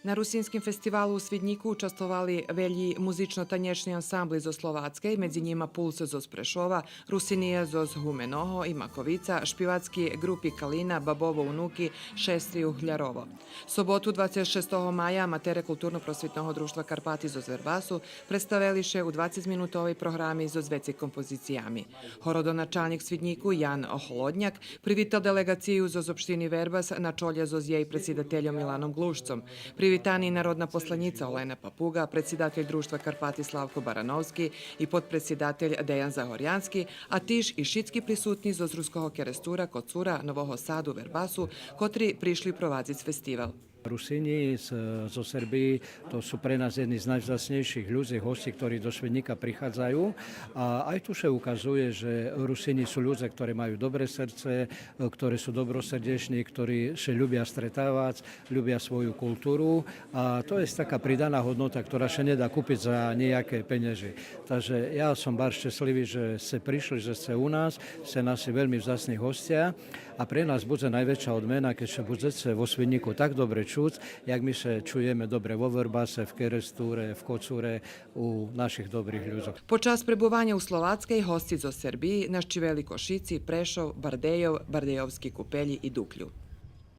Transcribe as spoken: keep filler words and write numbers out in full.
На Русинским фестивалу у Свиднїку участвовали велї музично-танєчни ансамбли зоз Словацкей, медзи нїма Пулс зоз Прешова, Русиния зоз Гуменого и Маковица, шпивацки ґрупи Калина, Бабово унуки, Шестри Углярово. Соботу, двацец шестого мая, аматере Културно-просвитного дружтва Карпати зоз Вербасу представели ше у двацецминутовей програми зоз вецей композициями. Городоначалнїк Свиднїку Ян Охолодняк привитал делеґацию зоз општини Вербас на чолє зоз єй предсидательом Миланом Ґлушцом. Привитани и народна посланїца Олена Папуґа, предсидатель Дружтва Карпати Славко Барановски и подпредсидатель Деян Загорянски, а тиж и шицки присутни зоз Руского Керестура, Коцура, Нового Саду, Вербасу, котри пришли провадзиц фестивал. Русини з, зо Сербиї, то су пре нас єдни з найвзаснєйших людзи, госци, хтори до Свиднїка прихадзаю. А ай ту ше указує же Русини су людзе, хтори маю добре серце, хтори су добросердечни, хтори ше любя стретавац, любя свою културу. А то єст така придана годнота, хтора ше не да купиц за нїяке пенєжи. Так же я сом барз щесливи же сце пришли, же сце у нас, сце наши вельми взасни госця. А пре нас будзе найвекша одмена, кед ше будзеце во Свиднїку так добре чуц, як ми ше чуєме добре во Вербасе, в Керестуре, в Коцуре, у наших добрих людзох. Под час пребуваня у Словацкей госци зоз Сербиї нащивели Кошици, Прешов, Бардейов, Бардейовски Купелї и Дуклю.